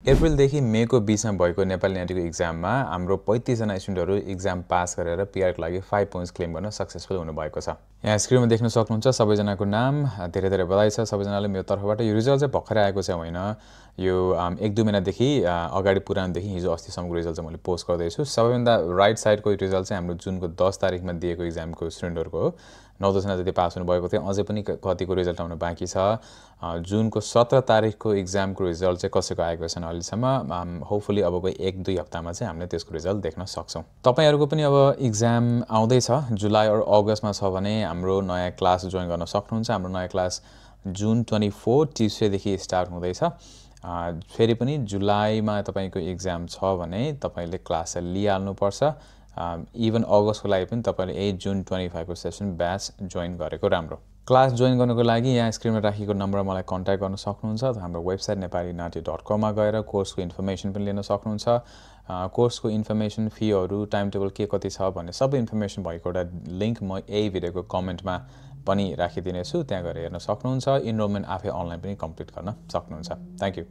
अप्रिलदेखि मेको बीचमा भएको नेपाली न्याटीको एक्जाममा हाम्रो 35 जना स्टुडेन्टहरू एक्जाम पास गरेर पीआरको लागि 5 पोइन्ट्स क्लेम गर्न सक्सेसफुल हुनुभएको छ। यहाँ स्क्रिनमा देख्न सक्नुहुन्छ सबैजनाको नाम। धेरै धेरै बधाई छ सबैजनाले मेरो तर्फबाट। यो रिजल्ट चाहिँ भर्खरै आएको चाहिँ होइन, यो 1-2 महिनादेखि अगाडि पुरानोदेखि हिजो अस्तिसम्मको रिजल्ट चाहिँ मैले पोस्ट गर्दैछु। सबैभन्दा राइट साइडको रिजल्ट चाहिँ हाम्रो जुनको 10 तारिकमा दिएको एक्जामको स्टुडेन्टहरूको हो। 9 जना जति पास हुनुभएको थियो, अझै पनि कतिको रिजल्ट आउनु बाँकी छ। जुनको 17 तारिकको एक्जामको रिजल्ट चाहिँ कसैको आएको छैन अहिलेसम्म। होपफुली अबको 1-2 हप्तामा चाहिँ हामीले त्यसको रिजल्ट देख्न सक्छौँ। तपाईहरुको पनि अब एक्जाम आउँदैछ, जुलाई और अगस्तमा छ भने हाम्रो नयाँ क्लास जोइन गर्न सक्नुहुन्छ। हाम्रो नयाँ क्लास जुन 24 ट्युसडेदेखि स्टार्ट हुँदैछ। फेरि पनि जुलाईमा तपाईको एक्जाम छ भने तपाईले क्लास लिइहाल्नुपर्छ। इभन अगस्तको लागि पनि तपाईले 8 जुन 25 को सेसन ब्याच जोइन गरेको राम्रो। क्लास जोइन गर्नको लागि यहाँ स्क्रिनमा राखिएको नम्बरमा मलाई कन्ट्याक्ट गर्न सक्नुहुन्छ। हाम्रो वेबसाइट nepalinaty.com मा गएर कोर्सको इन्फर्मेसन पनि लिन सक्नुहुन्छ। कोर्सको इन्फर्मेसन, फीहरू, टाइम टेबल के कति छ भन्ने सबै इन्फर्मेसन भएको एउटा लिंक म यही भिडियोको कमेन्टमा पनि राखिदिनेछु, त्यहाँ गएर हेर्न सक्नुहुन्छ। इनरोलमेन्ट आफै अनलाइन पनि कम्प्लिट गर्न सक्नुहुन्छ। Thank you.